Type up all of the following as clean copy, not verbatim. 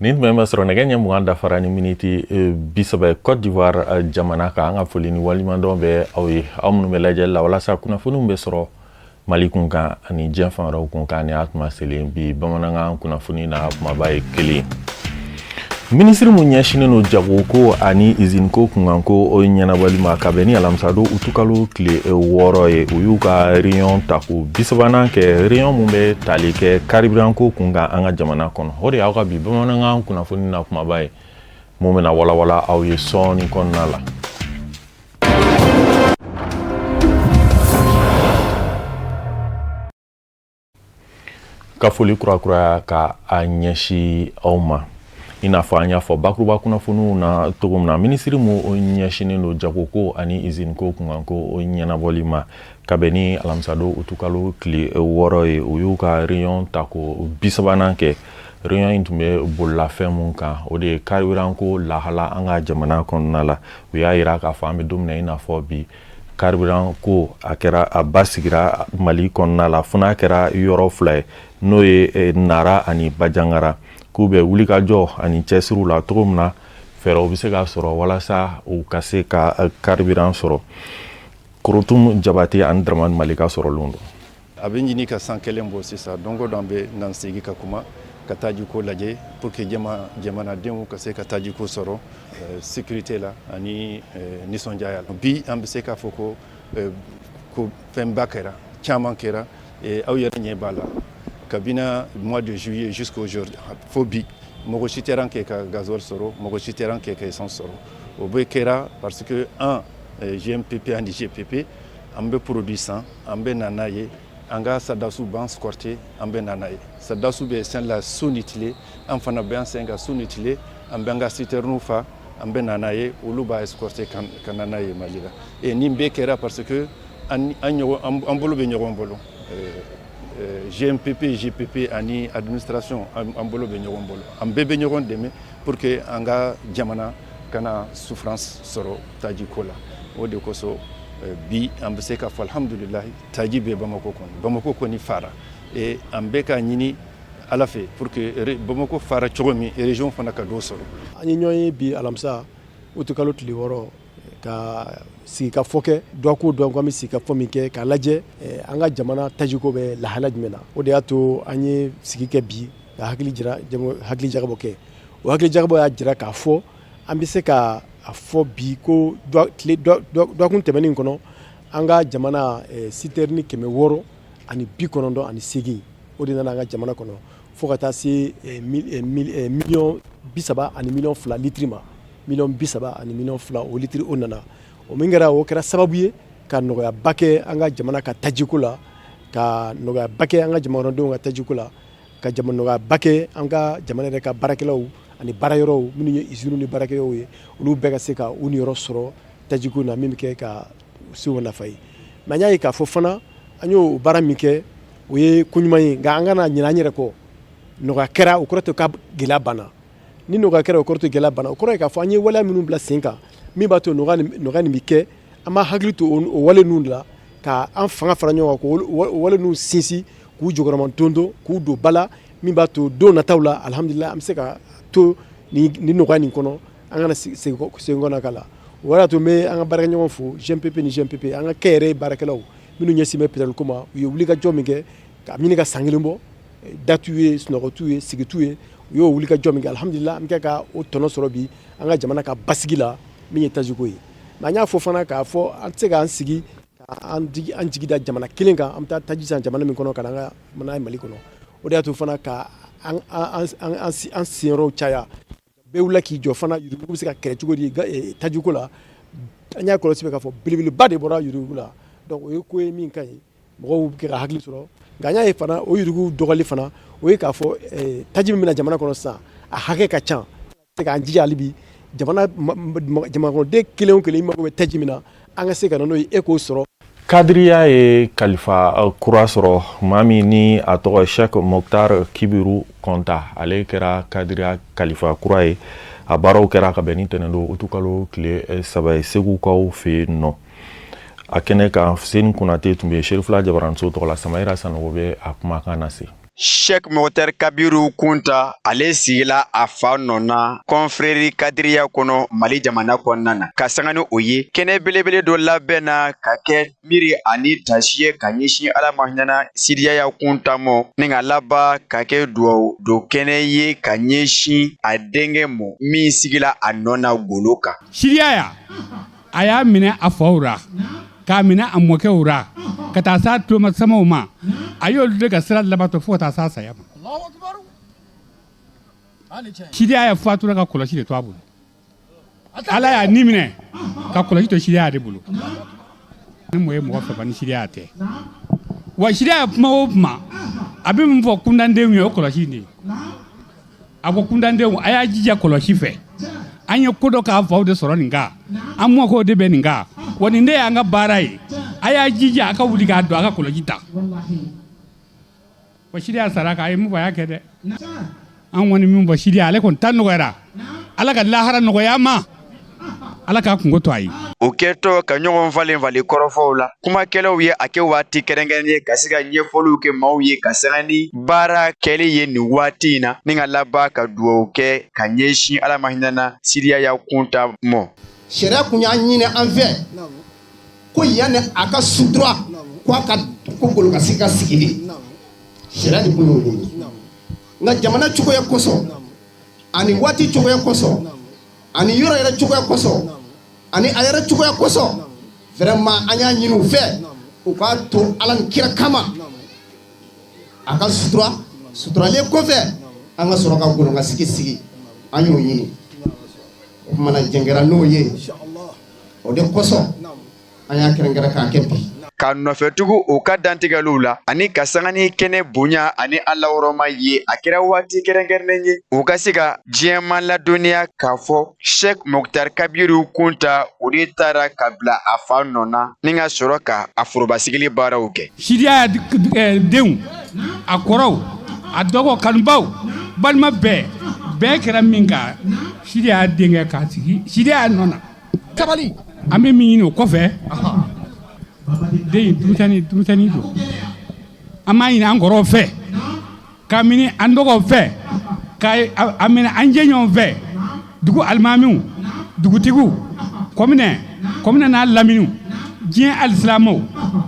Nin tun bɛ sɔrɔ nɛgɛ ɲɛ 20 dafara ni miniti 30 ye Côte d'Ivoire jamana kan. An ka foli ni waleɲumandɔn bɛ aw ye, aw minnu bɛ lajɛli la walasa kunnafoniw bɛ sɔrɔ Mali kun kan ani diɲɛ fan wɛrɛw kun kan. Ni y'a tuma selen bi bamanankan kunnafoni na, kumaba ye kelen. Minisiri mun ɲɛsinnen don jagoko ani iziniko kunkanko o ɲɛnabɔli ma, ka bɛn ni alamisadon utukalo tile 6 ye, u y'u ka réunion tako 30nan kɛ, réunion mun bɛ tali kɛ carburant ko kun kan an ka jamana kɔnɔ. O de y'aw ka bi bamanankan kunnafoni na kumaba ye, mun bɛna walawala aw ye sɔɔni kɔnɔna la. Ka foli kurakuraya ka a ɲɛsin aw ma. I n'a fɔ an y'a fɔ bakuruba kunnafoniw na cogo min na, minisiri mun ɲɛsinnen don jagoko ani iziniko kunkanko o ɲɛnabɔli ma, ka bɛn ni alamisadon utukalo tile 6 ye, u y'u ka réunion tako 30nan kɛ. Réunion in tun bɛ bolila fɛn mun kan, o de ye carburant ko lahala an ka jamana kɔnɔna la. U y'a yira k'a fɔ an bɛ don min na i n'a fɔ bi, carburant ko a kɛra a basigira Mali kɔnɔna la, fo n'a kɛra yɔrɔ fila ye, n'o ye Nara ani Bajangara, k'u bɛ wulikajɔ ani cɛsiriw la cogo min na fɛɛrɛw bɛ se ka sɔrɔ walasa u ka se ka carburant sɔrɔ. Korotum Jabate ani Dramani Malika sɔrɔlenw don. A bɛ ɲini ka san kelen bɔ sisan. Don o don an bɛ n'an sigi ka kuma ka tajiko lajɛ pour que jamanadenw ka se ka tajiko sɔrɔ sécurité la ani nisɔndiyaya la. Bi an bɛ se k'a fɔ ko fɛnba kɛra, caman kɛra, aw yɛrɛ ɲɛ b'a la. Kabini mois de juillet jusqu'à aujourd'hui, fo bi, mɔgɔ si tɛ kɛ ka gasoil sɔrɔ, mɔgɔ si tɛ kɛ ka essence sɔrɔ. O bɛɛ kɛra parce que an GMPP ani GPP, an bɛ produit san, an bɛ na n'a ye, an ka sɔrɔdasiw b'an escorter, an bɛ na n'a ye. Sɔrɔdasiw bɛ sen la su ni tile, an fana bɛ an sen kan su ni tile, an bɛ an ka citerne fa, an bɛ na n'a ye, olu b'a escorter ka na n'a ye Mali la. Et nin bɛɛ kɛra parce que an an bolo bɛ ɲɔgɔn bolo. GMPP, GPP ani administration, an bolo bɛ ɲɔgɔn bolo, an bɛɛ bɛ ɲɔgɔn dɛmɛ pour que an ka jamana kana souffrance sɔrɔ tajiko la. O de kosɔn bi an bɛ se k'a fɔ alhamdulilahi, taji bɛ Bamakɔ kɔnɔ, Bamakɔ kɔni fara. Et an bɛ ka ɲini Ala fɛ pour que Bamakɔ fara cogo min, région fana ka dɔ sɔrɔ. An ye ɲɔgɔn ye bi alamisa utukalo tile 6 ka sigikafɔ kɛ. Dɔgɔkun o dɔgɔkun an bɛ sigikafɔ min kɛ k'a lajɛ an ka jamana tajiko bɛ lahala jumɛn na. O de y'a to an ye sigi kɛ bi ka hakili jira, hakili jagabɔ kɛ. O hakili jagabɔ y'a jira k'a fɔ an bɛ se ka a fɔ bi ko tile dɔgɔkun tɛmɛnen kɔnɔ, an ka jamana citerne 698, o de nana an ka jamana kɔnɔ, fo ka taa se miliyɔn 30 ani miliyɔn 2 litiri ma. Miliyɔn 30 ani miliyɔn 2, o litiri o nana. O min kɛra, o kɛra sababu ye ka nɔgɔyaba kɛ an ka jamana ka tajiko la, ka nɔgɔyaba kɛ an ka jamanadenw ka tajiko la, ka nɔgɔyaba kɛ an ka jamana yɛrɛ ka baarakɛlaw ani baara yɔrɔw minnu ye usines ni baarakɛyɔrɔw ye, olu bɛɛ ka se ka u niyɔrɔ sɔrɔ tajiko na, min bɛ kɛ ka se o nafa ye. Mais an y'a ye k'a fɔ fana, an y'o baara min kɛ, o ye ko ɲuman ye, nka an kana ɲinɛ an yɛrɛ kɔ. Nɔgɔya kɛra, o kɔrɔ tɛ ka gɛlɛya banna. Ni nɔgɔya kɛra, o kɔrɔ tɛ gɛlɛya banna. O kɔrɔ ye k'a fɔ an ye waleya minnu bila sen kan min b'a to nɔgɔya nin bɛ kɛ, an b'a hakili to o wale ninnu la, ka an fanga fara ɲɔgɔn kan k'o wale ninnu sinsin, k'u jɔyɔrɔma tonton, k'u don ba la, min b'a to don nataw la, alihamudulila, an bɛ se ka to nin nɔgɔya nin kɔnɔ, an kana segin kɔnɔ k'a la. O y'a to n bɛ an ka baarakɛɲɔgɔn fo, GMPP ni GMPP, an ka kɛnyɛrɛye baarakɛlaw minnu ɲɛsin bɛ pétrole ko ma. U ye wulikajɔ min kɛ ka ɲini ka san kelen bɔ, da t'u ye, sunɔgɔ t'u ye, sigi t'u ye, u y'o wulikajɔ min kɛ, alihamudulila, an bɛ ka o tɔnɔ sɔrɔ bi an ka jamana ka basigi la min ye tajiko ye. Mais an y'a fɔ fana k'a fɔ an tɛ se k'an sigi k'an jigi da jamana kelen kan, an bɛ taa taji san jamana min kɔnɔ ka na an ka n'a ye Mali kɔnɔ. O de y'a to fana ka an senyɔrɔw caya. Bɛɛ wulila k'i jɔ fana, yuruguyurugu bɛ se ka kɛlɛ cogo di tajiko la. An y'a kɔlɔsi k'a fɔ belebeleba de bɔra yuruguyurugu la. Donc o ye ko ye min ka ɲi, mɔgɔw bɛ ka hakili sɔrɔ. Nka an y'a ye fana, o yurugu dɔgɔli fana, o ye k'a fɔ taji min bɛna jamana kɔnɔ sisan, a hakɛ ka ca. Se k'an jija hali bi, jamana jamanakɔnɔden kelen o kelen, i mago bɛ taji min na, an ka se ka na n'o ye, e k'o sɔrɔ. Kadiriya ye kalifa kura sɔrɔ. Maa min ni a tɔgɔ Sheikh Mokhtar Kibiru Kɔnta, ale kɛra kadiriya kalifa kura ye. A baaraw kɛra ka bɛn ni tɛnɛndon utukalo tile 3 ye Segukaw fɛ yen nɔ. A kɛnɛ kan, Seni Konate tun bɛ Serifila Jabaranso tɔgɔ la. Samayira Sanogo bɛ a kumakan lase. Sheikh Mokhtar Kabiru Kunta, ale sigila a fa nɔ na confrérie kadiriya kɔnɔ Mali jamana kɔnɔna na. Ka sanga ni o ye, kɛnɛ belebele dɔ labɛnna ka kɛ miiri ani tasi ye ka ɲɛsin Ala ma hinɛna Sidiyaya Kunta mɔ, ni ka laban ka kɛ duwawu don kɛnɛ ye ka ɲɛsin a denkɛ mɔ min sigila a nɔ na golo kan. Sidiyaya a y'a minɛ a faw ra, k'a minɛ a mɔkɛw ra, ka taa s'a tulomasamaw ma. A y'olu de ka sira labatɔ fo ka taa s'a saya ma. Sidiyaya fatura ka kɔlɔsi de to a bolo. Ala y'a ni minɛ ka kɔlɔsi to Sidiyaya de bolo. Ni mɔgɔ ye mɔgɔ fɛ ni Sidiyaya tɛ wa, Sidiyaya kuma o kuma a bɛ min fɔ kundandenw ye, o kɔlɔsi de ye. A ko kundandenw, a y'a jija kɔlɔsi fɛ. An ye ko dɔ k'an faw de sɔrɔ nin kan, an mɔkɛw de bɛ nin kan, wa nin de y'an ka baara ye. A y'a jija a ka wuli k'a don a ka kɔlɔsi ta. Wa Sidiyaya sara kan, a ye mun fɔ, a y'a kɛ dɛ. An kɔni min fɔ Sidiyaya, ale kɔni ta nɔgɔyara. Ala ka lahara nɔgɔya ma, Ala k'a kungo to a ye. O kɛtɔ ka ɲɔgɔn falen falen kɔrɔfɔw la, kumakɛlaw ye a kɛ waati kɛrɛnkɛrɛn ye ka se ka ɲɛfɔliw kɛ maaw ye ka sanga ni baara kɛli ye nin waati in na, ni ka laban ka dugawu kɛ ka ɲɛsin Ala ma hinɛna Sidiyaya Kunta mɔ. Sariya kun y'a ɲini an fɛ ko yanni a ka sutura ko a ka ko golokasigi ka sigi de, sariya de kun y'o ɲini. Nka jamana cogoya kosɔn ani waati cogoya kosɔn ani yɔrɔ yɛrɛ cogoya kosɔn ani a yɛrɛ cogoya kosɔn, vraiment an y'a ɲini u fɛ u k'a to Ala ni kira kama a ka sutura. Suturalen kɔfɛ, an ka sɔrɔ ka golokasigi sigi. An y'o ɲini, o kumana jɛnkɛra n'o ye. O de kosɔn an y'a kɛrɛnkɛrɛn k'a kɛ bi. Ka nɔfɛtugu u ka dantigɛliw la ani ka sanga ni kɛnɛ bonya ani alawɔrɔma ye, a kɛra waati kɛrɛnkɛrɛnnen ye u ka se ka diɲɛma ladɔnniya k'a fɔ Sheikh Mokhtar Kabiru Kunta, o de taara ka bila a fa nɔ na, ni ka sɔrɔ ka a forobasigili baaraw kɛ. Sidiyaya denw, a kɔrɔw, a dɔgɔ, kanubaw, balima bɛɛ bɛɛ kɛra min kan, Sidiyaya denkɛ k'a sigi Sidiyaya nɔ na. Sabali. An bɛ min ɲini o kɔfɛ, den denmisɛnnin denmisɛnnin don, an b'a ɲini an kɔrɔw fɛ, k'a ɲini an dɔgɔw fɛ, k'a minɛ an jɛɲɔgɔnw fɛ, dugu alimamiw, dugutigiw, kɔminɛ kɔminɛ n'a laminiw, diɲɛ alisilamɛw,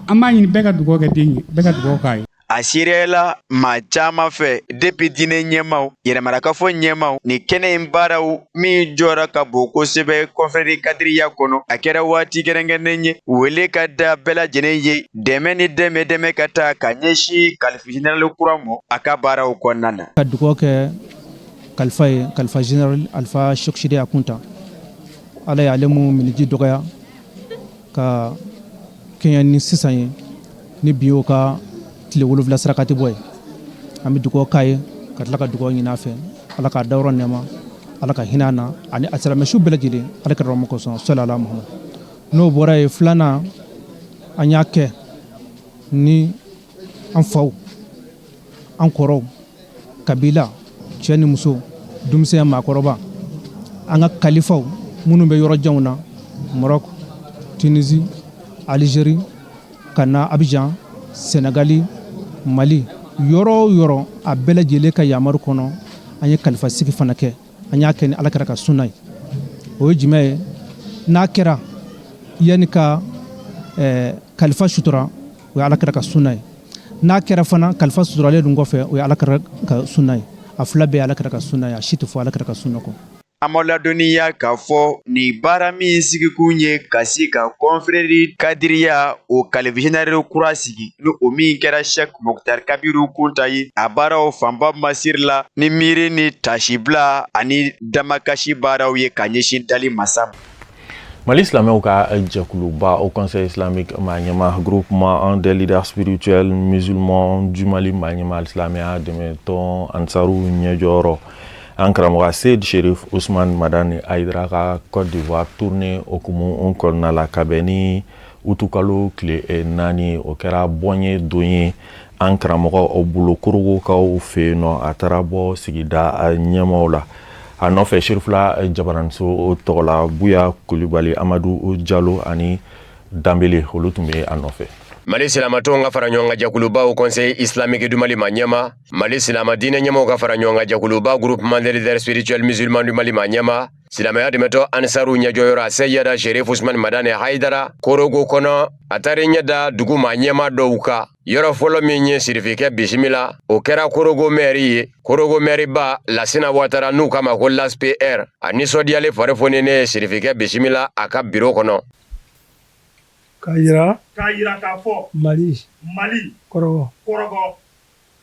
an b'a ɲini bɛɛ ka dugawu kɛ den ye, bɛɛ ka dugawu k'a ye. A seereyala maa caman fɛ, depuis diinɛ ɲɛmaw, yɛrɛmarakafo ɲɛmaw, ni kɛnɛ in baaraw min jɔra ka bon kosɛbɛ confrérie kadiriya kɔnɔ. A kɛra waati kɛrɛnkɛrɛnnen ye wele ka da bɛɛ lajɛlen ye, dɛmɛ ni dɛmɛ dɛmɛ ka taa ka ɲɛsin khalife général kura mɔ a ka baaraw kɔnɔna na. Ka dugawu kɛ kalifa ye, khalife général Alpha Cheikh Sidiya Kunta. Ala y'ale mu miniji dɔgɔya ka kɛɲɛ ni sisan ye, ni bi y'o ka tile 7 sarakati bɔ ye. An bɛ dugawu k'a ye ka tila ka dugawu ɲini a fɛ, Ala k'a dayɔrɔ nɛɛma, Ala ka hinɛ a na ani a silamɛsu bɛɛ lajɛlen, Ala kɛra ma kosɔn, sɔli ala Muhamad. N'o bɔra yen, filanan, an y'a kɛ ni an faw, an kɔrɔw, kabila, cɛ ni muso, denmisɛnya, maakɔrɔba, an ka kalifaw minnu bɛ yɔrɔ janw na, Maroc, Tunisie, Algérie, ka na Abidjan, Sénégali, Mali, yɔrɔ o yɔrɔ, a bɛɛ lajɛlen ka yamaru kɔnɔ, an ye kalifa sigi fana kɛ. An y'a kɛ ni Ala kɛra ka sunna ye. O ye jumɛn ye? N'a kɛra yanni ka kalifa sutura, o ye Ala kɛra ka sunna ye. N'a kɛra fana kalifa suturalen dun kɔfɛ, o ye Ala kɛra ka sunna ye. A fila bɛɛ ye Ala kɛra ka sunna ye, a si tɛ fɔ Ala kɛra ka sunna kɔ. An ma ladɔnniya k'a fɔ nin baara min sigikun ye ka se ka confrérie kadiriya o khalife général kura sigi, ni o min kɛra Sheikh Mokhtar Kabiru Kunta ye, a baaraw fanba masiri la ni miiri ni tasibila ani damakasi baaraw ye ka ɲɛsin dali masa ma. Mali silamɛw ka jɛkuluba Haut Conseil islamique maa ɲɛma, Groupement des leaders spirituels musulmans du Mali maa ɲɛma, silamɛya dɛmɛtɔn Ansaru ɲɛjɔyɔrɔ, an karamɔgɔ Seyid Sherif Usman Madani Hayidara ka Côte d'Ivoire tournée hukumu kɔnɔna la, ka bɛn ni utukalo tile 4, o kɛra bɔnye don ye an karamɔgɔ bolo Korogokaw fɛ yen nɔ. A taara bɔ sigida ɲɛmaw la a nɔfɛ Serifula Jabaraniso tɔgɔ la, Buya Kulibali, Amadu Jalo ani Danbele, olu tun bɛ a nɔfɛ. Mali silamatɔnw ka fara ɲɔgɔn kan jɛkuluba Haut Conseil islamique du Mali maa ɲɛmaa, Mali silama diinɛ ɲɛmaaw ka fara ɲɔgɔn kan jɛkuluba Groupement des leaders spirituels musulmans du Mali maa ɲɛmaa, silamɛya dɛmɛtɔn Ansaru ɲɛjɔyɔrɔ Seyida Sherif Usman Madani Hayidara Korogo kɔnɔ. A taara ɲɛ da dugu maa ɲɛmaa dɔw kan. Yɔrɔ fɔlɔ min ye sirifikɛ bisimila, o kɛra Korogo mɛri ye. Korogo mɛriba Lasina Watara, n'u k'a ma ko Las PR, a nisɔndiyalen fari foninen ye sirifikɛ bisimila a ka biro kɔnɔ. K'a jira K'a jira k'a fɔ Mali Mali Kɔrɔgɔ Kɔrɔgɔ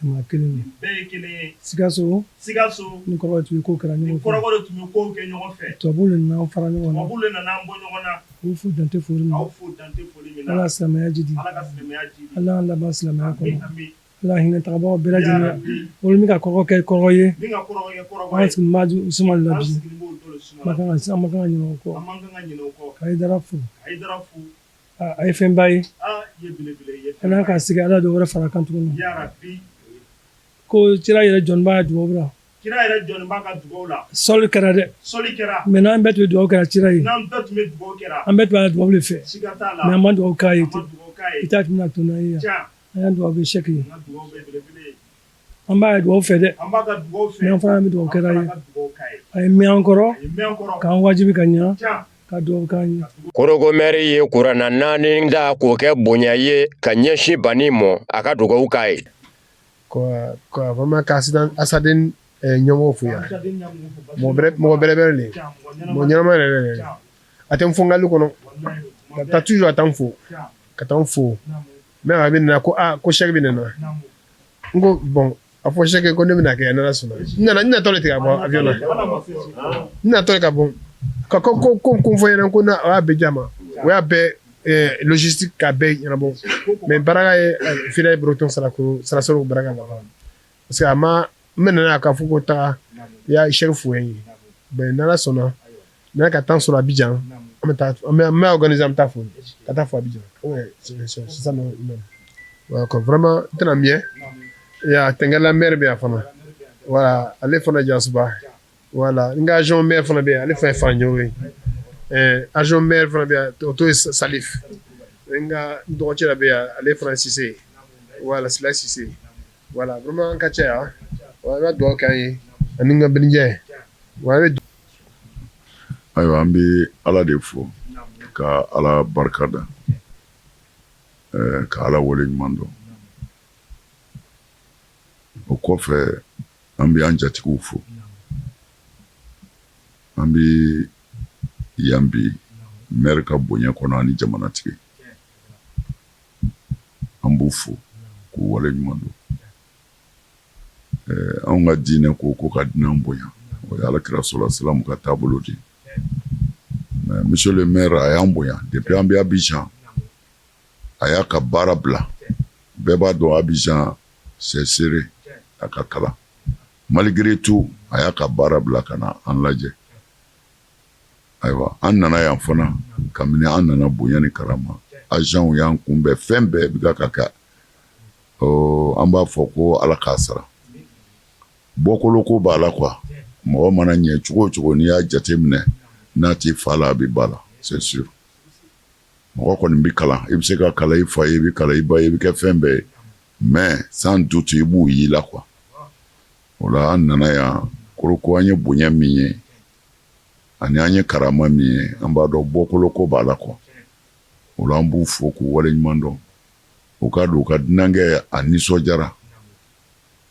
jama kelen ye. Bɛɛ ye kelen ye. Sikaso Sikaso ni Kɔrɔgɔ tun ye ko kɛra ni ɲɔgɔn fɛ. Kɔrɔgɔ de tun bɛ kow kɛ ɲɔgɔn fɛ. Tubabuw de nana an fara ɲɔgɔn na. Tubabuw de nana an bɔ ɲɔgɔn na. K'u fo dante foli min na. K'aw fo dante foli min na. Ala silamɛya jidi. Ala ka silamɛya jidi. Ala y'an laban silamɛya kɔnɔ. Ami. Ala hinɛ tagabagaw bɛɛ lajɛlen na. Yarabi. Olu min ka kɔrɔgɔ kɛ kɔrɔgɔ ye. Min ka Kɔrɔgɔ kɛ Kɔrɔgɔ An ye. sigi b'a suma la An bi. sigilen b'o dɔ de suma An man kan ka an man kan ka ɲinɛ o kɔ. An man kan ka ɲinɛ o kɔ. Ka Hayidara fo. Hayidara fo. A ye fɛnba ye. Aa, i ye belebele ye. Ala k'a sigi, Ala dɔ wɛrɛ fara kan tuguni. Yarabi. Ko cira yɛrɛ jɔn b'a dugawu la. Kira yɛrɛ jɔnni b'a ka dugawu la. Sɔli kɛra dɛ. Sɔli kɛra. Mais n'an bɛɛ tun bɛ dugawu kɛra cira ye. N'an bɛɛ tun bɛ dugawu kɛra. An bɛɛ tun b'a dugawu de fɛ. Siga t'a la. Mais an ma dugawu k'a ye An ma ten. dugawu k'a ye. I t'a tun bɛna to n'an ye yan. Tiɲɛ. An y'an dugawu kɛ sɛki ye. An ka dugawu bɛ belebele ye. An b'a dugawu fɛ dɛ. An b'a ka dugawu fɛ. Mais an fana bɛ dugawu kɛra An ye. fana ka dugawu k'a ye. A ye mɛn an kɔrɔ. A ye mɛn an kɔrɔ. K'an wajibi ka ɲa. Tiɲɛ. Ka dugawu k'an ye. Korogo mɛri ye kuranna naani da k'o kɛ bonya ye ka ɲɛsin Bani mɔ, a ka dugawu k'a ye. Quoi, vraiment ka Asaden ɲɛmɔgɔ fo yan, mɔgɔ bɛrɛbɛrɛ le, mɔgɔ ɲɛnama yɛrɛ yɛrɛ. A tɛ n fo n ka kɔnɔ ka taa, toujours a t'an fo ka taa n fo, mais a bɛ nana ko aa, ko sɛki bɛ nana. N ko bon, a fɔ sɛki ko ne bɛna kɛ, n'Ala sɔnna. N nana, n natɔ de tigɛ ka bɔ avion na, n natɔ de ka bɔ ka ko fɔ ɲɛna ko na o y'a bɛɛ di a ma, o y'a bɛɛ logistique k'a bɛɛ ɲɛnabɔ. Mais baraka ye Fidèle Breton Sarasoro baraka la, parce que a ma n bɛ nana k'a fɔ ko taga i y'a sɛki fo ye. Ben, n'Ala sɔnna, n'a ka temps sɔrɔ Abidjan, an bɛ taa, an bɛ organiser, an bɛ taa fo ka taa fo Abidjan. Ouais, c'est ça. Non, non, vraiment n tɛna miɲɛ ya Tɛngɛla maire bɛ yan fana, voilà, ale fana Jasuba, voilà. N ka adjoint maire fana bɛ yan, ale fana ye Faranjɛw ye. Adjoint maire fana bɛ yan, o t'o ye Salif. N ka n dɔgɔcɛ dɔ bɛ yan, ale fana Sise, voilà, Sila Sise, voilà. Vraiment an ka ca yan. I b'a dugawu k'an ye ani n ka birinjɛ wa i bɛ. Ayiwa, an bɛ Ala de fo ka Ala barika da, ka Ala wale ɲuman dɔn. O kɔfɛ, an bɛ an jatigiw fo. An bɛ yan bi maire ka bonya kɔnɔ ani jamanatigi. An b'u fo k'u wale ɲuman dɔn. Anw ka diinɛ ko ka dunan bonya, o ye Alakira sɔrɔ silamɛmu ka taabolo de ye. Mais monsieur le maire, a y'an bonya depuis an bɛ Abidjan. A y'a ka baara bila. Bɛɛ b'a dɔn, Abidjan c'est serré, a ka kalan. Malgré tout, a y'a ka baara bila ka na an lajɛ. Ayiwa, an nana yan fana, kabini an nana, bonya ni karama, agents y'an kunbɛn, fɛn bɛɛ bɛ ka kɛ. An b'a fɔ ko Ala k'a sara. Bɔkolo ko b'a la quoi. Mɔgɔ mana ɲɛ cogo o cogo, n'i y'a jate minɛ, n'a t'i fa la, a bɛ ba la, c'est sûr. Mɔgɔ kɔni bɛ kalan, i bɛ se ka kalan i fa ye, i bɛ kalan i ba ye, i bɛ kɛ fɛn bɛɛ ye, mais sans doute i b'u y'i la quoi. O la, an nana yan Koroko, an ye bonya min ye ani an ye karama min ye, an b'a dɔn bɔkolo ko b'a la quoi. O la, an b'u fo k'u waleɲuman dɔn. U ka don u ka dunankɛ, a nisɔndiyara.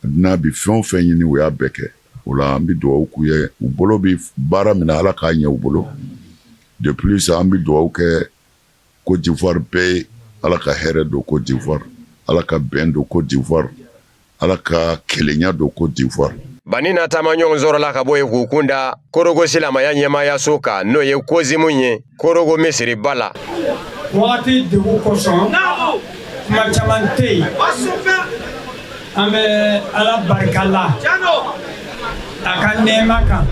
Dunan bi fɛn o fɛn ɲini, u y'a bɛɛ kɛ. O la, an bɛ dugawu k'u ye, u bolo bɛ baara min na, Ala k'a ɲɛ u bolo. De plus, an bɛ dugawu kɛ Côte d'Ivoire bɛɛ ye. Ala ka hɛrɛ don Côte d'Ivoire, Ala ka bɛn don Côte d'Ivoire, Ala ka kelenya don Côte d'Ivoire. Bani na taama ɲɔgɔn sɔrɔla ka bɔ yen k'u kun da Korogo silamɛya ɲɛmaayaso kan, n'o ye Kozimu ye Korogo misiriba la. Wagati degun kosɔn, kuma caman tɛ yen. An bɛ Ala barika la a ka nɛɛma kan,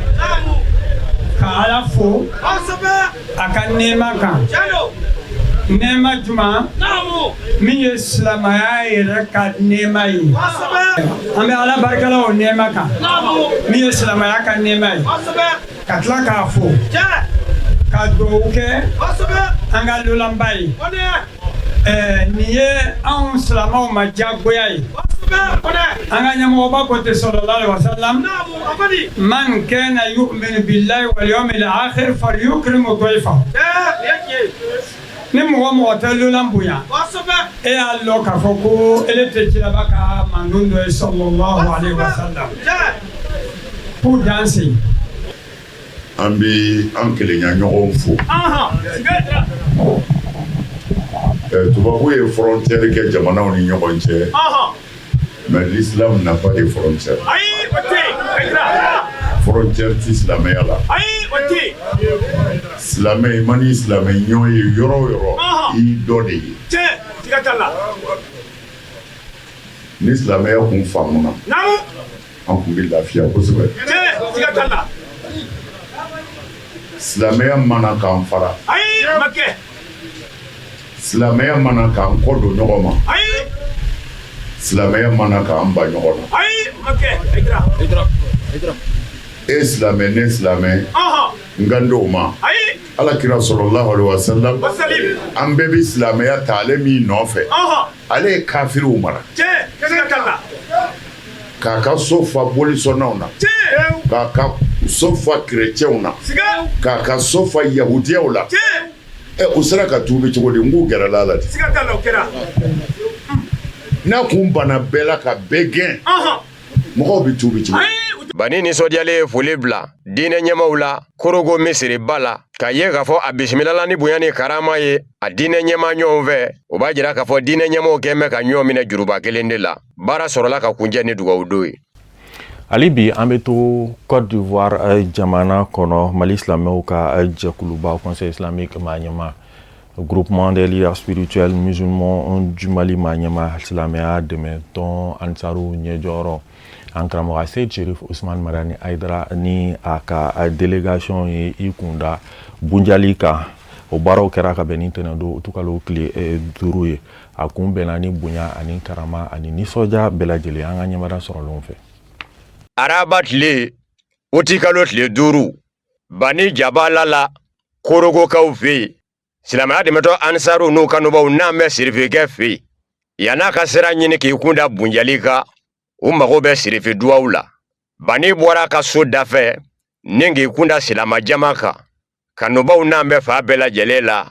ka Ala fo a ka nɛɛma kan, nɛɛma juma min ye silamɛya yɛrɛ ka nɛɛma ye. An bɛ Ala barika la o nɛɛma kan min ye silamɛya ka nɛɛma ye, ka tila k'a fo, ka dugawu kɛ an ka lolanba ye. Nin ye anw silamɛw ma diyagoya ye. An ka ɲɛmɔgɔba ko ten sallallahu alaihi wasallam, man kana yu'minu billahi wal yawmil akhir falyukrim dayfahu. Ni mɔgɔ mɔgɔ tɛ lolan bonya, e y'a lɔn k'a fɔ ko ele tɛ cilaba ka mandon dɔ ye sallallahu alaihi wasallam. K'u danse. An bɛ an kelenya ɲɔgɔn fo. Tubabu ye frontière kɛ jamanaw ni ɲɔgɔn cɛ, mais l'islam n'a pas de frontière. Frontière tɛ silamɛya la. Silamɛ, i man'i silamɛ ɲɔgɔn ye yɔrɔ o yɔrɔ, i dɔ de ye. Ni silamɛya kun faamuna, an kun bɛ lafiya kosɛbɛ. Silamɛya mana k'an fara, silamɛya mana k'an kɔ don ɲɔgɔn ma, silamɛya mana k'an ba ɲɔgɔn na. E silamɛ, ne silamɛ, n kan t'o ma. Ala kira sallallahu alaihi wasallam, an bɛɛ bɛ silamɛya ta ale min nɔfɛ, ale ye kafiriw mara k'a ka so fa bolisɔnnaw na, k'a ka so fa kerecɛnw na, k'a ka so fa yahudiyaw la. U sera ka tuubi cogo di? N k'u gɛrɛla a la ten. N'a kun banna bɛɛ la ka bɛɛ gɛn, mɔgɔw bɛ tuubi cogo di? Bani nisɔndiyalen ye foli bila diinɛ ɲɛmaaw la Korogo misiriba la, k'a ye k'a fɔ a bisimilala ni bonya ni karama ye a diinɛ ɲɛmaa ɲɔgɔn fɛ. O b'a jira k'a fɔ diinɛ ɲɛmaaw kɛn bɛ ka ɲɔgɔn minɛ juruba kelen de la. Baara sɔrɔla ka kuncɛ ni dugawu don ye. Hali bi an bɛ to Côte d'Ivoire jamana kɔnɔ. Mali silamɛw ka jɛkuluba Conseil islamique maa ɲɛmaa, groupement des leaders spirituels musulmans du Mali maa ɲɛmaa, silamɛya dɛmɛtɔn Ansaru ɲɛjɔyɔrɔ, an karamɔgɔ Seyid Cherif Ousmane Madani Haidara ni a ka délégation ye i kunda Bunjali kan. O baaraw kɛra ka bɛn ni tɛnɛndon utukalo tile 5 ye. A kun bɛnna ni bonya ani karama ani nisɔndiya bɛɛ lajɛlen an ka ɲɛmada sɔrɔlenw fɛ. Araba tile utikalo tile 5, Bani Jabala la Korogokaw fɛ yen, silamɛya dɛmɛtɔ Ansaru n'u kanubaw n'an bɛ sirifikɛ fɛ yen, yann'a ka sira ɲini k'i kun da Bunjali kan, u mago bɛ sirifi duwaw la. Bani bɔra a ka so dafɛ ni k'i kun da silama jama kan, kanubaw n'an bɛ fan bɛɛ lajɛlen la,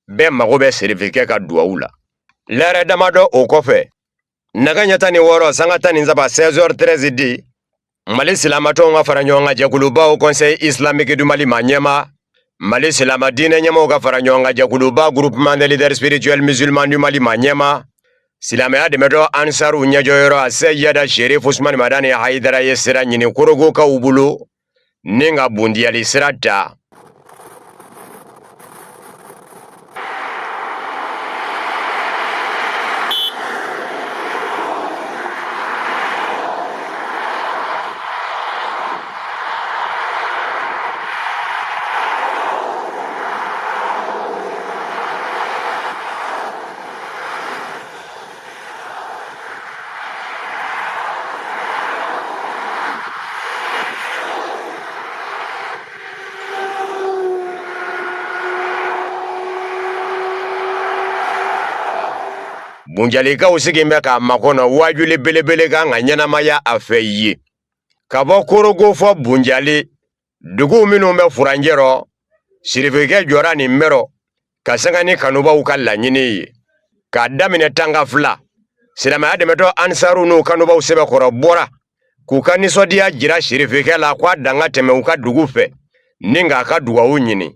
bɛɛ mago bɛ sirifikɛ ka duwawu la. Lɛrɛ damadɔ o kɔfɛ, nɛgɛ ɲɛ 16:13, 16h13 di, Mali silamatɔnw ka fara ɲɔgɔn kan jɛkulubaw Conseil islamique du Mali maa ɲɛmaa, Mali silama diinɛ ɲɛmaaw ka fara ɲɔgɔn kan jɛkuluba groupement des leaders spirituels musulmans du Mali maa ɲɛmaa, silamɛya dɛmɛtɔ Ansaru ɲɛjɔyɔrɔ a Seyida Cherif Ousmane Madani Haidara ye sira ɲini Korogokaw bolo ni ka Bundiyali sira ta. Bunjalikaw sigin bɛ k'a makɔnɔ waajuli belebele kan ka ɲɛnamaya a fɛ ye. Ka bɔ Korogo fɔ Bunjali, duguw minnu bɛ furancɛ rɔ, sirifikɛ jɔra nin bɛɛ rɔ ka sanga ni kanubaw ka laɲini ye. K'a daminɛ tanga fila, silamɛya dɛmɛtɔ Ansaru n'u kanubaw sɛbɛkɔrɔ bɔra k'u ka nisɔndiya jira sirifikɛ la k'a dan ka tɛmɛ u ka dugu fɛ ni k'a ka dugawu ɲini.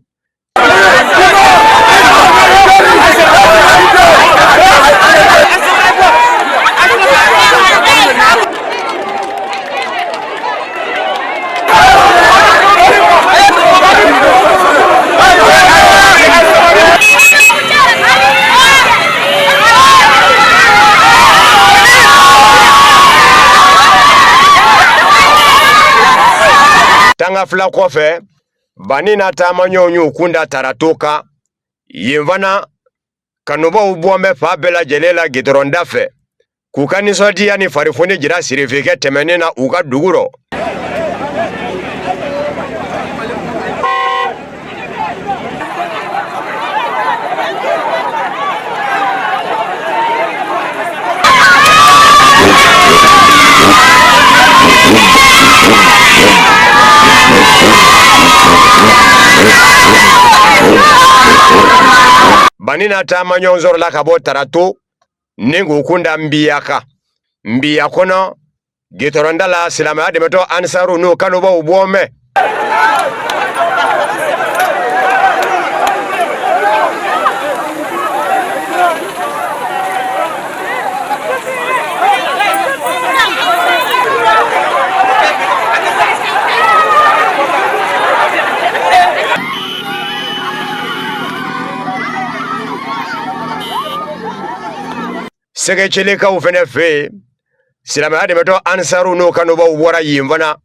Tanga fila kɔfɛ, Bani n'a taamaɲɔgɔnw y'u kun da Tarato kan. Yen fana, kanubaw bɔn bɛ fan bɛɛ lajɛlen la gitɔrɔnda fɛ k'u ka nisɔndiya ni farifoni jira sirifikɛ tɛmɛnen na u ka dugu rɔ. Bani n'a taamaɲɔgɔn sɔrɔla ka bɔ Tarato ni k'u kun da Nbiya kan. Nbiya kɔnɔ gitɔrɔnda la, silamɛya dɛmɛtɔn Ansaru n'u kanubaw bɔn bɛ. Sɛgɛcelekaw fɛnɛ fɛ yen, silamɛya dɛmɛtɔn Ansaru n'u kanubaw bɔra yen fana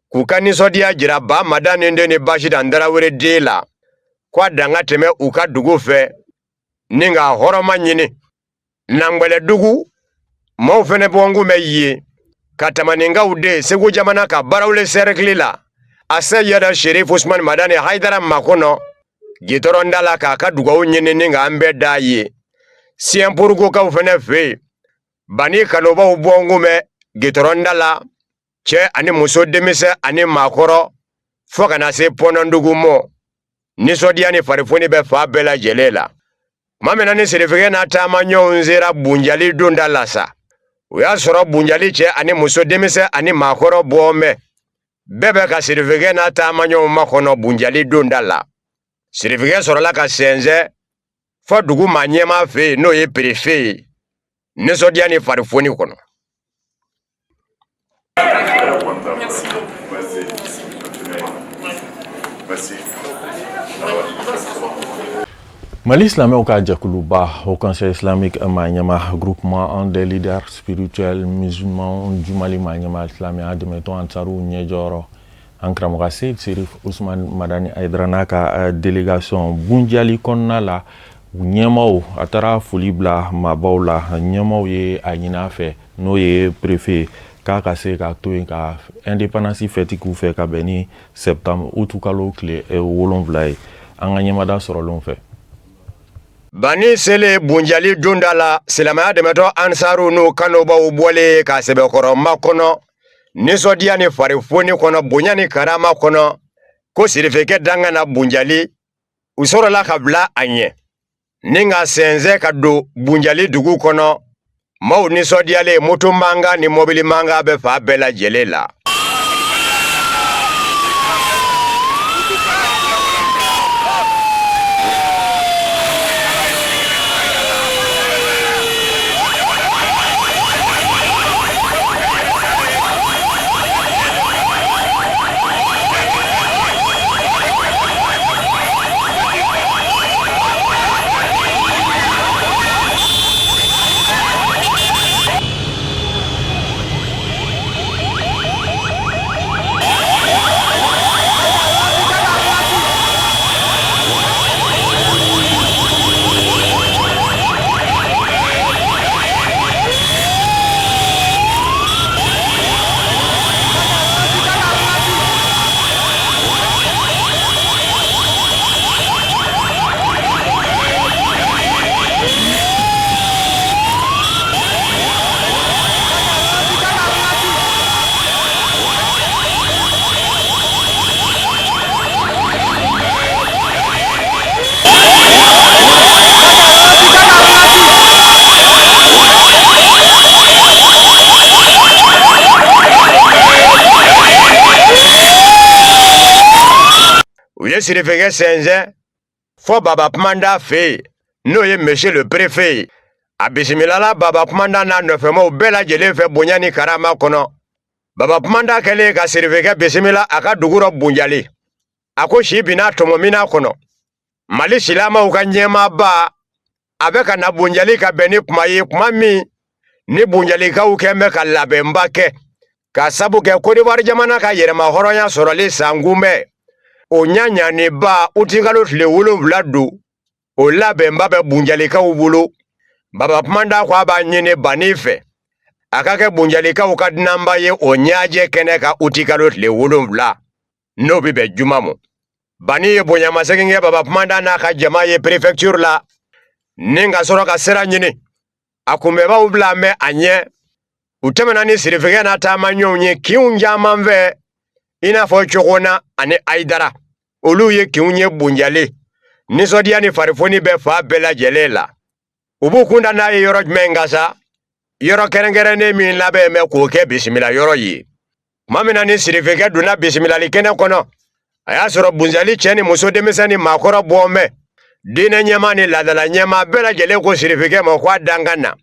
k'u ka nisɔndiya jira Ba Madani den ni Basitan Tarawele den la, ko a dan ka tɛmɛ u ka dugu fɛ ni k'a hɔrɔma ɲini. Nangwɛlɛdugu maaw fɛnɛ bɔnkun bɛ yen ka Tamaninkaw den Segu jamana ka Barawele sɛrɛkili la, Aseyida Sherif Usman Madani Hayidara makɔnɔ gitɔrɔnda la k'a ka dugawu ɲini ni k'an bɛɛ d'a ye. Siyɛnporokokaw fɛnɛ fɛ yen, Bani kanubaw bɔnkun bɛ gitɔrɔnda la, cɛ ani muso, denmisɛn ani maakɔrɔ, fo ka na se pɔnɔndugu mɔ. Nisɔndiya ni farifoni bɛ fan bɛɛ lajɛlen la. Tuma min na ni sirifikɛ n'a taamaɲɔgɔnw sera Bunjali donda la sa, o y'a sɔrɔ Bunjali cɛ ani muso, denmisɛn ani maakɔrɔ bɔn bɛ. Bɛɛ bɛ ka sirifikɛ n'a taamaɲɔgɔnw makɔnɔ Bunjali donda la. Sirifikɛ sɔrɔla ka sɛnsɛn fɔ dugu maa ɲɛmaa fɛ yen, n'o ye perefe ye, nisɔndiya ni farifoni kɔnɔ. Mali silamɛw ka jɛkuluba Haut Conseil islamique maa ɲɛmaa, groupement des leaders spirituels musulmans du Mali maa ɲɛmaa, silamɛya dɛmɛtɔn Ansaru ɲɛjɔyɔrɔ, an karamɔgɔ Seyid Serif Usman Madani Hayidara n'a ka délégation Bunjali kɔnɔna la, ɲɛmaaw, a taara foli bila maabaw la. Ɲɛmaaw ye a ɲini a fɛ, n'o ye préfet, k'a ka se ka to yen ka indépendance fête k'u fɛ ka bɛn ni septembre août kalo tile 7 ye. An ka ɲɛmada sɔrɔlenw fɛ. Bani selen Bunjali donda la, silamɛya dɛmɛtɔn Ansaru n'u kanubaw bɔlen ka sɛbɛkɔrɔ makɔnɔ nisɔndiya ni farifoni kɔnɔ, bonya ni karama kɔnɔ, ko sirifikɛ dan ka na Bunjali. U sɔrɔla ka bila a ɲɛ ni ka sɛnsɛn ka don Bunjali dugu kɔnɔ. Maaw nisɔndiyalen, moto mankan ni mɔbili mankan bɛ fan bɛɛ lajɛlen la. U ye sirifikɛ sɛnsɛn fɔ Baba Kumanda fɛ yen, n'o ye monsieur le préfet ye. A bisimilala Baba Kumanda n'a nɔfɛmaw bɛɛ lajɛlen fɛ bonya ni karama kɔnɔ. Baba Kumanda kɛlen ka sirifikɛ bisimila a ka dugu rɔ Bunjali, a ko si binna tɔmɔmina kɔnɔ. Mali silamaw ka ɲɛmaaba a bɛ ka na Bunjali ka bɛn ni kuma ye, kuma min ni Bunjalikaw kɛn bɛ ka labɛnba kɛ ka sabu kɛ Kodiwari jamana ka yɛrɛma hɔrɔnya sɔrɔli sankunbɛn o ɲaɲaniba utikalo tile 7 don. O labɛnba bɛ Bunjalikaw bolo. Baba Kumanda ko a b'a ɲini Bani fɛ a ka kɛ Bunjalikaw ka dunanba ye o ɲajɛ kɛnɛ kan utikalo tile 7, n'o bɛ bɛn juma ma. Bani ye bonyamasegin kɛ Baba Kumanda n'a ka jama ye préfecture la ni ka sɔrɔ ka sira ɲini. A kunbɛnbaaw bila bɛ a ɲɛ. U tɛmɛna ni sirifikɛ n'a taamaɲɔgɔnw ye kinw caman fɛ. I n'a fɔ Cogona ani Ayidara, olu ye kinw ye Bunjali. Nisɔndiya ni farifoni bɛ fan bɛɛ lajɛlen la. U b'u kun da n'a ye yɔrɔ jumɛn kan sa? Yɔrɔ kɛrɛnkɛrɛnnen min labɛn bɛ k'o kɛ bisimila yɔrɔ ye. Tuma min na ni sirifikɛ donna bisimilali kɛnɛ kɔnɔ, a y'a sɔrɔ Bunjali cɛ ni muso, denmisɛn ni maakɔrɔ bɔn bɛ. Diinɛ ɲɛmaa ni laadala ɲɛmaa bɛɛ lajɛlen ko sirifikɛ ma ko a dankan na.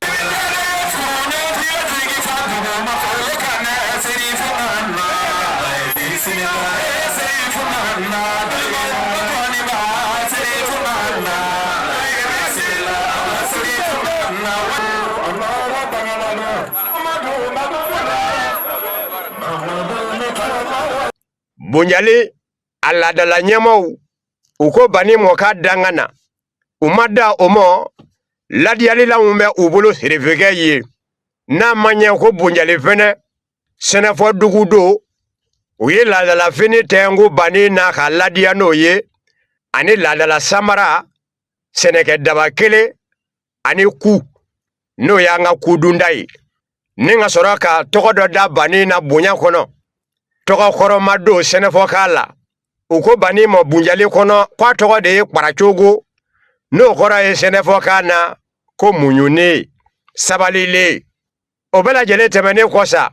Bunjali a laadala ɲɛmaaw u ko Bani mɔ k'a dankan na. U ma da o mɔ, ladiyalilanw bɛ u bolo sirifikɛ ye. N'a ma ɲɛ ko Bunjali fɛnɛ sɛnɛfɔ dugu don, u ye laadalafini tɛnku Bani na k'a ladiya n'o ye, ani laadala samara, sɛnɛkɛ daba kelen ani ku, n'o y'an ka kudunda ye, ni ka sɔrɔ ka tɔgɔ dɔ da Bani na bonya kɔnɔ, tɔgɔ kɔrɔma don sɛnɛfɔkan la. U ko Bani ma Bunjali kɔnɔ k'a tɔgɔ de ye Kparacogo, n'o kɔrɔ ye sɛnɛfɔkan na ko muɲunen, sabalilen. O bɛɛ lajɛlen tɛmɛnen kɔ sa,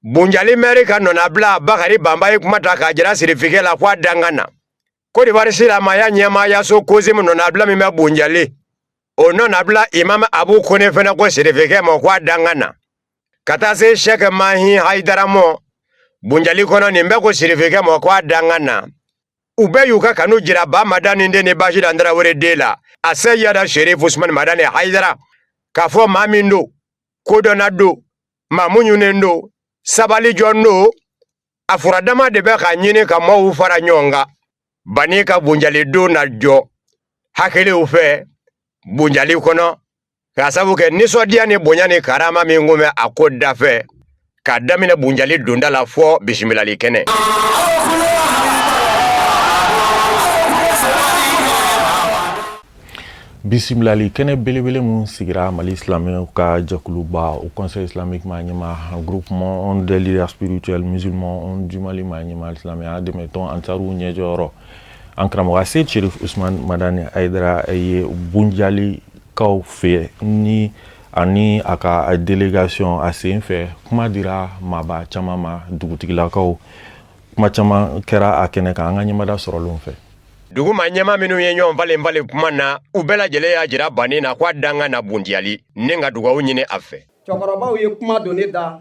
Bunjali mɛri ka nɔnabila Bakari Banba ye kuma ta k'a jira sirifikɛ la ko a dankan na. Kodiwari silamaya ɲɛmaayaso Kozimu nɔnabila min bɛ Bunjali, o nɔnabila Imam Abu Kone fɛnɛ ko sirifikɛ ma ko a dankan na. Ka taa se Sɛk Mahi Hayidara mɔ Bunjali kɔnɔ, nin bɛɛ ko sirifikɛ ma ko a dankan na. U bɛɛ y'u ka kanu jira Ba Madani den ni Basidan Tarawele den la, a Seyida Sherif Usumani Madani Hayidara, k'a fɔ maa min don, kodɔnna don, maa muɲunen don, sabali jɔn don, a furadama de bɛ k'a ɲini ka maaw fara ɲɔgɔn kan. Bani ka Bunjali don na jɔ hakiliw fɛ Bunjali kɔnɔ, k'a sabu kɛ nisɔndiya ni bonya ni karama min kun bɛ a ko dafɛ, k'a daminɛ Bunjali donda la fɔ bisimilali kɛnɛ. Bisimilali kɛnɛ belebele min sigira Mali silamɛw ka jɛkuluba o Conseil islamique maa ɲɛmaa, groupement des leaders spirituels musulmans du Mali maa ɲɛmaa, silamɛya dɛmɛtɔn Ansaru ɲɛjɔyɔrɔ, an karamɔgɔ Seyid Sherif Usman Madani Hayidara ye Bunjalikaw fɛ ni ani a ka délégation. A sen fɛ, kuma dira maaba caman ma, dugutigilakaw, kuma caman kɛra a kɛnɛ kan an ka ɲɛmada sɔrɔlenw fɛ. Dugu maa ɲɛmaa minnu ye ɲɔgɔn falen falen kuma na, u bɛɛ lajɛlen y'a jira Bani na ko a dankan na Bundiyali, ni ka dugawu ɲini a fɛ. Cɛkɔrɔbaw ye kuma don ne da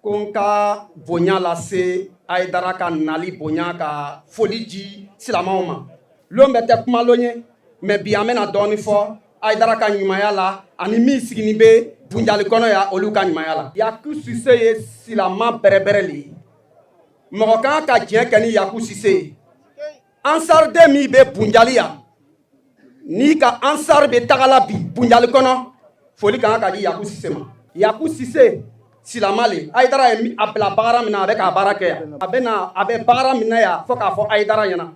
ko n ka bonya lase Ayidara ka nali bonya, ka foli di silamɛw ma. Lon bɛɛ tɛ kuma lon ye, mais bi an bɛna dɔɔni fɔ Ayidara ka ɲumanya la, ani min siginin bɛ Bunjali kɔnɔ yan, olu ka ɲumanya la. Yaku Sise ye silama bɛrɛbɛrɛ le ye. Mɔgɔ kan ka diɲɛ kɛ ni Yaku Sise ye. Ansariden min bɛ Bunjali yan, n'i ka ansar bɛ tagala bi Bunjali kɔnɔ, foli kan ka di Yaku Sise ma. Yaku Sise silama le. Ayidara ye a bila baara min na, a bɛ k'a baara kɛ yan. A bɛ na, a bɛ baara min na yan, fo k'a fɔ Ayidara ɲɛna,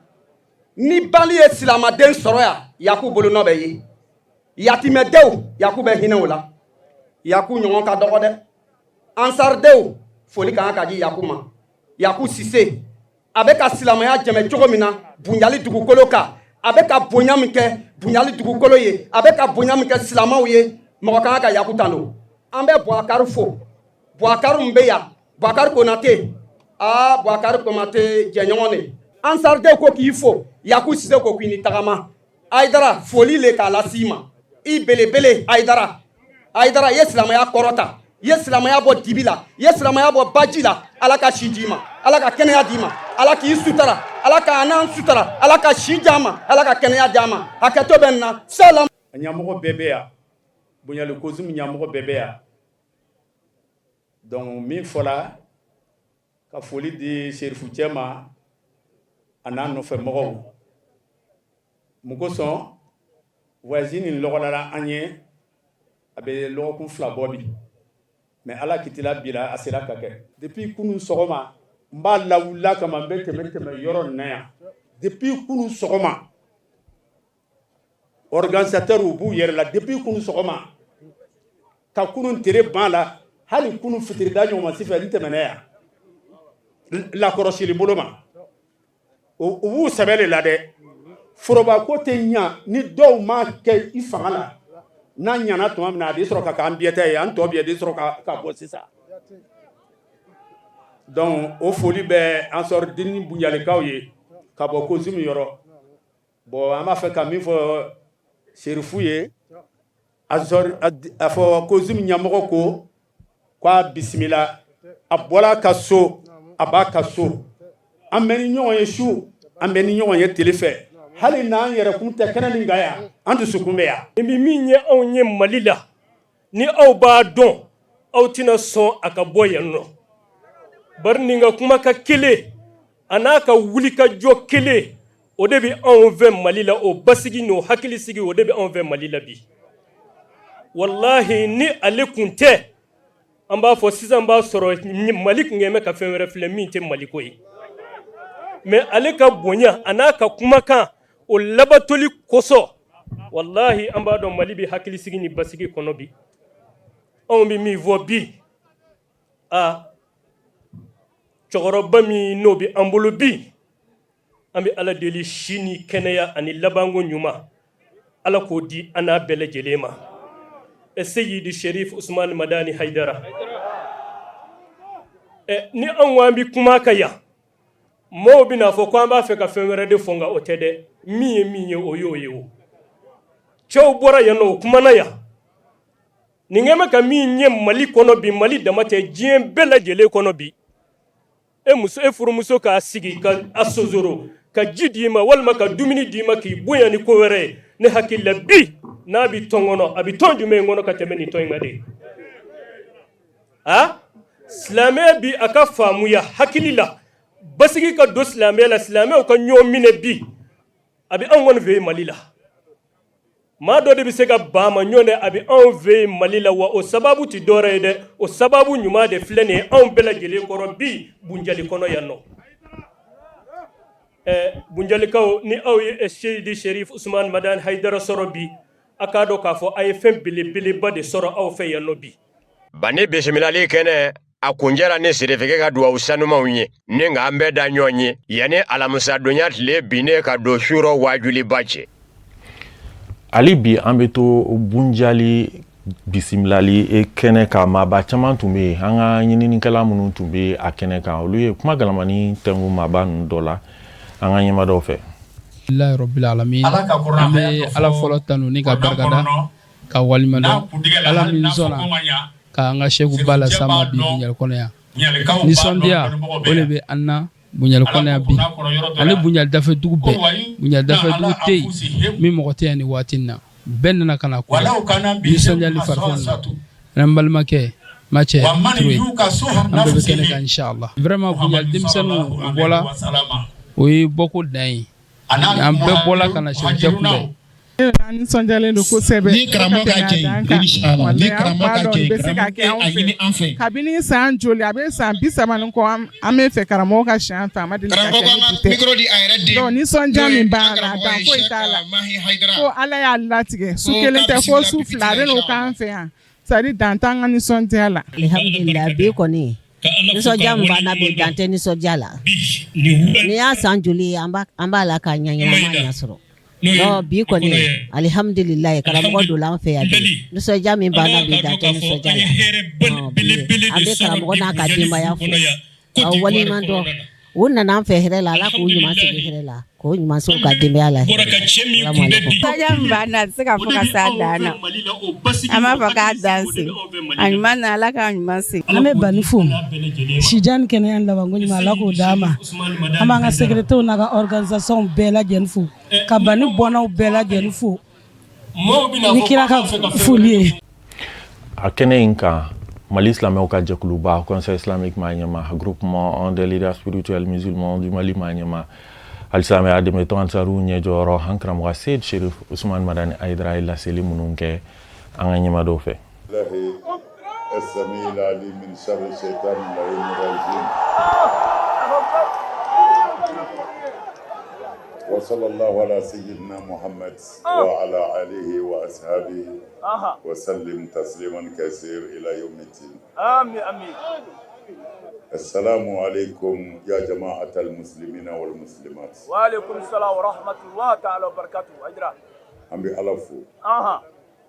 ni bali ye silamaden sɔrɔ yan, Yaku bolonɔ bɛ ye. Yatimɛdenw, Yaku bɛ hinɛ o la. Yaku ɲɔgɔn ka dɔgɔ dɛ. Ansaridenw, foli kan ka di Yaku ma. Yaku Sise a bɛ ka silamɛya jɛmɛ cogo min na Bunjali dugukolo kan, a bɛ ka bonya min kɛ Bunjali dugukolo ye, a bɛ ka bonya min kɛ silamɛw ye, mɔgɔ kan ka Yaku tando. An bɛ Buwakari fo. Buwakari min bɛ yan, Buwakari Konate, aa Buwakari Konate jɛɲɔgɔn de. Ansaridenw ko k'i fo, Yaku Sise ko k'i ni tagama. Ayidara, foli le k'a las'i ma, i belebele Ayidara. Ayidara, i ye silamɛya kɔrɔta, i ye silamɛya bɔ dibi la, i ye silamɛya bɔ baji la. Ala ka si d'i ma, Ala ka kɛnɛya d'i ma, Ala k'i sutara, Ala ka n'an sutara, Ala ka si d'an ma, Ala ka kɛnɛya d'an ma. Hakɛto bɛ nin na. Salam. A ɲɛmɔgɔ bɛɛ bɛ yan, Bonyali Kozimu ɲɛmɔgɔ bɛɛ bɛ yan. Donc min fɔla, ka foli di Serifu cɛ ma a n'a nɔfɛ mɔgɔw. Mun kosɔn voyage nin lɔgɔlara an ye, a bɛ lɔgɔkun 2 bɔ bi, mais Ala kitila bi la, a sera ka kɛ. Depuis kunun sɔgɔma n b'a lawulila kama, n bɛ tɛmɛ tɛmɛ yɔrɔ nin na yan. Depuis kunun sɔgɔma, organisateur u b'u yɛrɛ la. Depuis kunun sɔgɔma, ka kunun tere ban la, hali kunun fitirida ɲɔgɔn ma si fɛ n tɛmɛna yan. Lakɔrɔsili bolo ma, u b'u sɛbɛ de la dɛ. Foroba ko tɛ ɲa ni dɔw ma kɛ i fanga la. N'a ɲana tuma min na, a bɛ sɔrɔ ka k'an biyɛta ye, an tɔ biyɛ de sɔrɔ ka bɔ sisan. Donc o foli bɛ Ansɔrɔ dini Bunjalikaw ye ka bɔ Kozimi yɔrɔ. Bon, an b'a fɛ ka min fɔ Serifu ye, a fɔ Kozimi ɲɛmɔgɔ ko k'a bisimila. A bɔra a ka so, a b'a ka so. An bɛ ni ɲɔgɔn ye su, an bɛ ni ɲɔgɔn ye tele fɛ. Hali n'an yɛrɛ kun tɛ kɛnɛ nin kan yan, an dusukun bɛ yan. Nin bɛ min ye anw ye Mali la, ni aw b'a dɔn, aw tɛna sɔn a ka bɔ yan nɔ, bari nin ka kuma ka kelen a n'a ka wulikajɔ kelen, o de bɛ anw fɛ Mali la. O basigi n'o hakilisigi, o de bɛ anw fɛ Mali la bi. Walahi, ni ale kun tɛ, an b'a fɔ sisan b'a sɔrɔ Mali kun bɛ ka fɛn wɛrɛ filɛ min tɛ Maliko ye. Mais ale ka bonya a n'a ka kumakan, o labatoli kosɔn, walahi, an b'a dɔn Mali bɛ hakilisigi ni basigi kɔnɔ bi. Anw bɛ min fɔ bi, a cɛkɔrɔba min n'o bɛ an bolo bi, an bɛ Ala deli, si ni kɛnɛya ani labanko ɲuman, Ala k'o di an n'a bɛɛ lajɛlen ma. Seyidi Sherif Usumani Madani Hayidara, ni anw ko an bɛ kuma ka yan, mɔgɔw bɛna fɔ ko an b'a fɛ ka fɛn wɛrɛ de fɔ, nka o tɛ dɛ. Min ye min ye, o y'o ye. O cɛw bɔra yan nɔ, o kumana yan. Nin kɛ bɛ ka min ye Mali kɔnɔ bi, Mali dama tɛ, diɲɛ bɛɛ lajɛlen kɔnɔ bi, e muso, e furumuso k'a sigi ka a sonsoro ka ji d'i ma walima ka dumuni d'i ma, k'i bonya ni ko wɛrɛ ye, ne hakili la bi, n'a bɛ tɔn kɔnɔ, a bɛ tɔn jumɛn kɔnɔ ka tɛmɛ nin tɔn in kan de? A silamɛ bi, a ka faamuya hakili la, basigi ka don silamɛ la, silamɛw ka ɲɔgɔn minɛ bi, a bɛ anw kɔni fɛ yen Mali la. Maa dɔ de bɛ se ka ban ma ɲɔgɔn dɛ, a bɛ anw fɛ yen Mali la. Wa o sababu tɛ dɔwɛrɛ ye dɛ, o sababu ɲuman de filɛ nin ye anw bɛɛ lajɛlen kɔrɔ bi Bunjali kɔnɔ yan nɔ. Ɛ Bunjalikaw, ni aw ye Seyidi Sherif Usumani Madani Hayidara sɔrɔ bi, a k'a dɔn k'a fɔ a ye fɛn belebeleba de sɔrɔ aw fɛ yan nɔ bi. Bani bisimilali kɛnɛ a kuncɛra ni sirifikɛ ka duwawu sanumanw ye ni nka an bɛɛ da ɲɔgɔn ye yanni alamisadonya tile binnen ka don surɔ waajuliba cɛ. Hali bi an bɛ to Bunjali bisimilali kɛnɛ kan. Maaba caman tun bɛ yen. An ka ɲininikɛla minnu tun bɛ a kɛnɛ kan, olu ye kuma galamani tɛnku maaba ninnu dɔ la an ka ɲɛmadɔw fɛ. Alhamdulilayi rabbil alamin, an bɛ Ala fɔlɔ tanu ni ka barikada ka waleɲuman dɔn Ala min sɔnna k'an ka sɛkuba las'an ma bi Bunjali kɔnɔ yan. Nisɔndiya o de bɛ an na Bunjali kɔnɔ yan bi, ani Bunjali dafɛ dugu bɛɛ. Bunjali dafɛ dugu tɛ yen min mɔgɔ tɛ yan nin waati in na. Bɛɛ nana ka na kunbɛn nisɔndiyali farifoni na. An balimakɛ Macɛ Ture, an bɛɛ bɛ kɛnɛ kan inshallah. Vraiment, Bunjali denmisɛnninw u bɔla, o ye bɔko dan ye. An bɛɛ bɔla ka na sɛkucɛ kunbɛn. An nisɔndiyalen don kosɛbɛ. Ni karamɔgɔ ka jɛ inshallah, ni karamɔgɔ ka jɛ, bɛ se ka kɛ anw fɛ an fɛ. Kabini san joli, a bɛ san 30 ni kɔ, an bɛ fɛ karamɔgɔ ka si an fɛ, a ma deli ka kɛ ni bi tɛ. Micro di a yɛrɛ den. Donc nisɔndiya min b'an na, dan foyi t'a la. Ko Ala y'a latigɛ, su kelen tɛ fo su 2, a bɛ n'o k'an fɛ yan. C'est à dire dan t'an ka nisɔndiya la. Alihamudulila, bi kɔni nisɔndiya min b'an na bi, dan tɛ nisɔndiya la. Nin y'a san joli ye an b'a la k'a ɲɛɲini, an m'a ɲɛ sɔrɔ. Non, bi kɔni alihamudulila, karamɔgɔ donna an fɛ yan bi, nisɔndiya min b'an na bi, dan tɛ nisɔndiya la. Bi an bɛ karamɔgɔ n'a ka denbaya fo ka waleɲuman dɔn. U nana an fɛ hɛrɛ la, Ala k'u ɲuman segin hɛrɛ la, k'u ɲuman se u ka denbaya la hɛrɛ la. Nisɔndiya min b'an na, a tɛ se ka fɔ ka s'a dan na. An b'a fɔ k'a dan se a ɲuman na, Ala k'a ɲuman se. An bɛ Bani fo, sijan ni kɛnɛya ni labanko ɲuman, Ala k'o d'an ma. An b'an ka secrétaire n'a ka organisation bɛɛ lajɛlen fo, ka Bani bɔnnaw bɛɛ lajɛlen fo ni kira ka foli ye. A kɛnɛ in kan, Mali silamɛw ka jɛkuluba Conseil islamique maa ɲɛma, Groupement des leaders spirituels musulmans du Mali maa ɲɛma, alisilamɛya dɛmɛtɔn Ansaru ɲɛjɔyɔrɔ, an karamɔgɔ Seyid Sherif Usumani Madani Hayidara ye laseli minnu kɛ an ka ɲɛmadɔw fɛ. السميع العليم من شر الشيطان اللعين الرجيم وصلى الله على سيدنا محمد وعلى آله وأصحابه وسلم تسليما كثير إلى يوم الدين. آمين آمين. Assalamu alaikum ya jama'atal muslimina wal muslimat. Wa alaikum salam wa rahmatullahi ta'ala wa barakatuh. Haidara. An bɛ Ala fo. Anhan.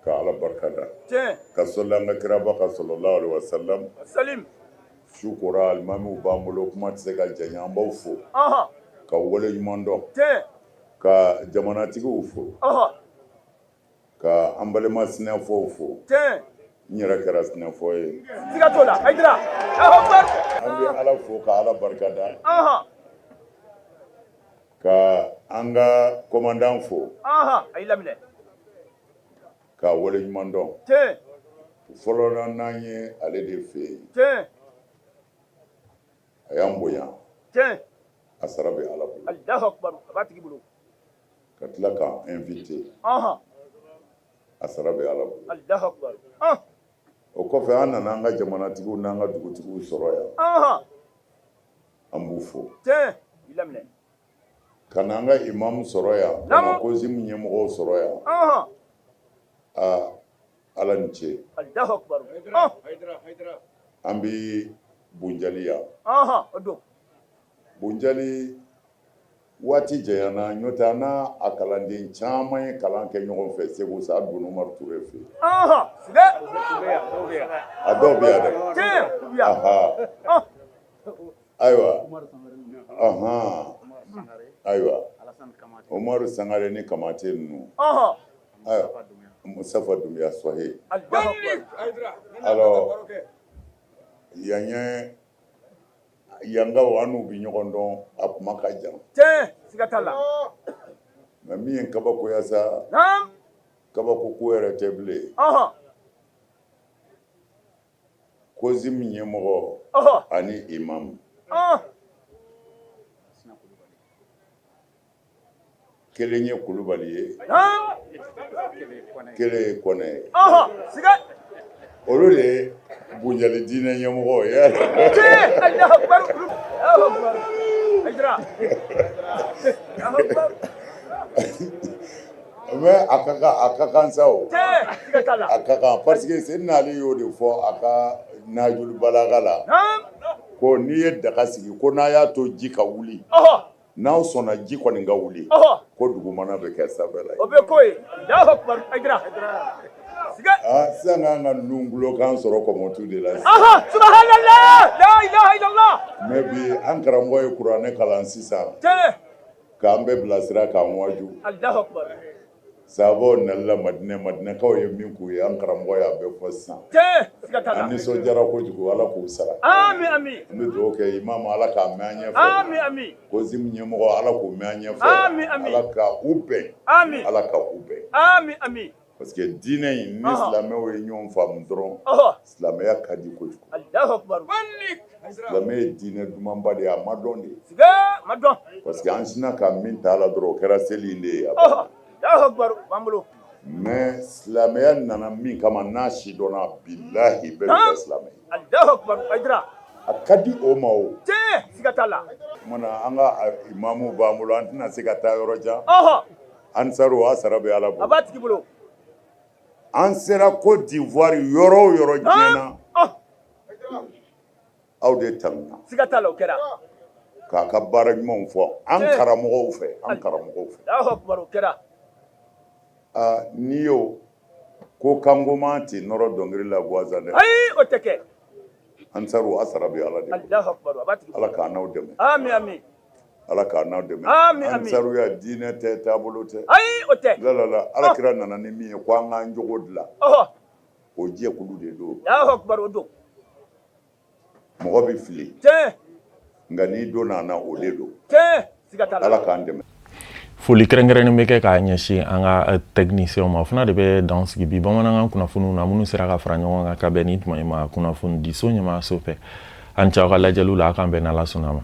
Ka Ala barika da. Tiɲɛ. Ka sɔli an ka kiraba kan sallallahu alaihi wa sallam. Salim. Su kora alimamiw b'an bolo kuma tɛ se ka janya an b'aw fo. Anhan. Ka wale ɲuman dɔn. Tiɲɛ. Ka jamanatigiw fo. Ɔhɔ. Ka an balima sinafɔw fo. Tiɲɛ. N yɛrɛ kɛra sinafɔ ye. Siga t'o la. Haidara. Alahu akbar. An bɛ Ala fo ka Ala barika da. Anhan. Ka an ka commandant fo. Anhan. A y'i laminɛ. Ka wale ɲuman dɔn. Tiɲɛ. Fɔlɔ la n'an ye ale de fɛ yen. Tiɲɛ. A y'an bonya. Tiɲɛ. A sara bɛ Ala bolo. Alahu akbar. A b'a tigi bolo. Ka tila k'an invité. Anhan. A sara bɛ Ala bolo. Alahu akbar. An. O kɔfɛ an nana an ka jamanatigiw n'an ka dugutigiw sɔrɔ yan. Anhan. An b'u fo. Tiɲɛ. I laminɛ. Ka na an ka imamu sɔrɔ yan. Ka na COSIM ɲɛmɔgɔw sɔrɔ yan. Anhan. Aa Ala ni ce. Alahu akbar. An. An bɛ Bunjali yan. Anhan. O don. Bunjali waati janyana n'o tɛ an n'a a kalanden caman ye kalan kɛ ɲɔgɔn fɛ Segu Sa Bun Umaru Ture fɛ yen. Anhan. Siga. A dɔw bɛ yan dɛ. Tiɲɛ. U bɛ yan. Aha. An. Ayiwa. Ahan. Ayiwa. Umaru Sangare ni Kamate ninnu. Ɔhɔn. Ayiwa. Mustafa Dunbiya Sɔhi. Alahu akbar. Alors yan ye yankaw an n'u bɛ ɲɔgɔn dɔn a kuma ka jan. Tiɲɛ. Siga t'a la. Mais min ye kabakoya sa. Naam. Kabako ko yɛrɛ tɛ bilen. Ɔhɔn. COSIM ɲɛmɔgɔ Ɔhɔ. ani imam Ɔn. Kelen ye Kulubali ye. Naam. Kelen ye Kɔnɛ ye. Ɔhɔn. Siga. Olu de ye Bunjali diinɛ ɲɛmɔgɔ ye. Tiɲɛ. Alahu akbar. Alahu akbar. Haidara. Alahu akbar. Mais a ka kan sa o. Tiɲɛ. Siga t'a la. A ka kan parce que Seydina Ali y'o de fɔ a ka Nahjul Balaga la. Naam. Ko n'i ye daga sigi ko n'a y'a to ji ka wuli. Ɔhɔ. N'aw sɔnna ji kɔni ka wuli. Ɔhɔ. Ko dugumana bɛ kɛ sanfɛla ye. O bɛ k'o ye. Alahu akbar. Haidara. Siga. Aa sisan k'an ka ninnu tulokan sɔrɔ kɔmɔtu de la. Ɔhɔ. Subhanallah. La ilaha illallah. Mais bi an karamɔgɔ ye kuranɛ kalan sisan. Tiɲɛ. K'an bɛɛ bilasira k'an waju. Alahu akbar. Sahabaw nalila Madinɛ Madinɛkaw ye min k'u ye an karamɔgɔ y'a bɛɛ fɔ sisan. Tiɲɛ. Siga t'a la. An nisɔndiyara kojugu Ala k'u sara. Ami ami. An bɛ dugawu kɛ imamu Ala k'a mɛn an ɲɛfɛ. Ami ami. COSIM ɲɛmɔgɔ Ala k'u mɛn an ɲɛfɛ. Ami ami. Ala ka u bɛn. Ami. Ala ka u bɛn. Ami ami. Parce que diinɛ in ni Ɔhɔ. silamɛw ye ɲɔgɔn faamu dɔrɔn. Ɔhɔ. Silamɛya ka di kojugu. Alahu akbar. Silamɛ ye diinɛ dumanba de ye a ma dɔn de. Siga. Ma dɔn. Parce que an sinna ka min ta a la dɔrɔn o kɛra seli in de ye. Ɔhɔ. Alahu akbar. B'an bolo. Mais silamɛya nana min kama n'a sidɔnna bilahi bɛɛ bɛ kɛ silamɛ ye. Alahu akbar. Haidara. A ka di o ma o. Tiɲɛ. Siga t'a la. O tuma na an ka imamuw b'an bolo an tɛna se ka taa yɔrɔ jan. Ɔhɔ. Ansaru a sara bɛ Ala A bolo. b'a tigi bolo. An sera Côte d'Ivoire yɔrɔ o yɔrɔ diɲɛ na. Aw de tanuna. Siga t'a la o kɛra. K'a ka baara ɲumanw fɔ an Tiɲɛ. karamɔgɔw fɛ an karamɔgɔw fɛ. Alahu akbar o kɛra. Aa n'i y'o ko kankoman tɛ nɔrɔ dɔnkili la gansan dɛ. Ayi o tɛ kɛ. Ansaru a sara bɛ Ala de bolo. Alahu akbar a b'a tigi bolo. Ala k'an n'aw dɛmɛ. Ami ami. Ala k'an n'aw dɛmɛ. Ami ami. Ansaruya diinɛ tɛ taabolo tɛ. Ayi o tɛ. La la la Ala kira nana ni min ye ko an k'an jogo dilan. Ɔhɔ. O jɛkulu de don. Alahu akbar o don. Mɔgɔ bɛ fili. Tiɲɛ. Nka n'i donna a na o de don. Tiɲɛ. Siga t'a la. Ala k'an dɛmɛ. Foli kɛrɛnkɛrɛnnen bɛ kɛ k'a ɲɛsin an ka technicien ma o fana de bɛ dan sigi bi bamanankan kunnafoniw na minnu sera ka fara ɲɔgɔn kan ka bɛn ni tuma in ma kunnafoni diso ɲɛmaayaso fɛ. An cɛ aw ka lajɛliw la a k'an bɛn n'Ala sɔnna ma.